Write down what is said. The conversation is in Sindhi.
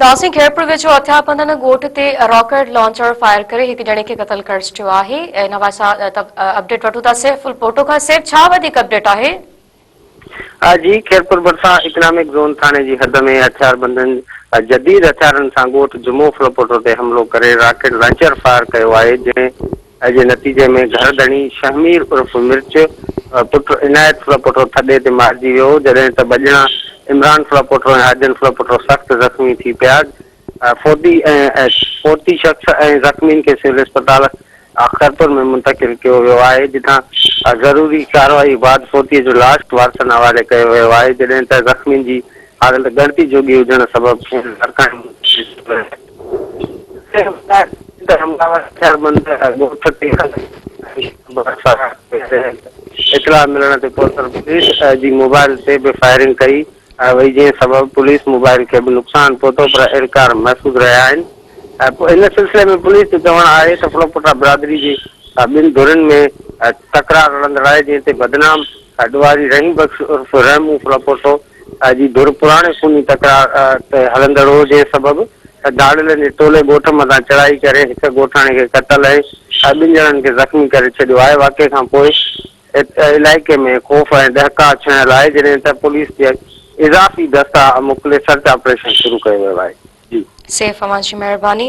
داسين خيرپور ويجهو هٿياربندن ڳوٺ تي راڪيٽ لانچر فائر ڪري هڪ ڄڻي کي قتل ڪري ڇڏيو آهي. ان حوالي سان اپڊيٽ وٺون ٿا سيف الپوٽو کان. سيف ڇا وڌيڪ اپڊيٽ آهي؟ جي خيرپور ڀرسان اڪنامڪ زون ٿاڻي جي حد ۾ هٿياربندن جديد هٿيارن سان ڳوٺ جمعو ڦلپوٽو تي حملو ڪري راڪيٽ لانچر فائر ڪيو آهي جنهن جي نتيجي ۾ گهر ڌڻي شهمير عرف مرچ پٽ عنايت ڦلپوٽو ٿڏي تي مارجي ويو، جڏهن ته ٻه ڄڻا عمران ڦلپوٽو ۽ حاجن ڦلپوٽو سخت زخمي ٿي پيا. فوتي ۽ فوتي شخص ۽ زخمين کي سول اسپتال خيرپور ۾ منتقل ڪيو ويو آهي، جتان ضروري ڪارروائي بعد فوتي جو لاش وارثن حوالي ڪيو ويو آهي، جڏهن ته زخمين جي حالت ڳڻتي جوڳي هجڻ سبب کين لاڙڪاڻي منتقل ڪيو ويو آهي. اطلاع ملڻ تي پهتل پوليس جي موبائل تي به فائرنگ ڪئي وئي جنهن سبب پوليس موبائل کي به نقصان پهتو پر اهلڪار محفوظ رهيا آهن. ان سلسلي ۾ پوليس جو چوڻ آهي ته ڦلوپوٽا برادري جي ٻن ڌرين ۾ تڪرار هلندڙ آهي جنهن تي بدنام ڏوهاري رحيم بخش عرف رحمون ڦلوپوٽو جي ڌر پراڻي خوني تڪرار تي هلندڙ هو جنهن سبب ڌاڙيلن جي ٽولي ڳوٺ مٿان چڙهائي ڪري هڪ ڳوٺاڻي کي قتل ۽ ٻن ڄڻن کي زخمي ڪري ڇڏيو آهي واقعي کان پوء علائقي ۾ خوف ۽ ڏهڪاء ڇانيل آهي جڏهن ته پوليس جي اضافي دستا موڪلي سرچ آپريشن شروع ڪيو ويو آهي جي. سيف اوهان جي مهرباني.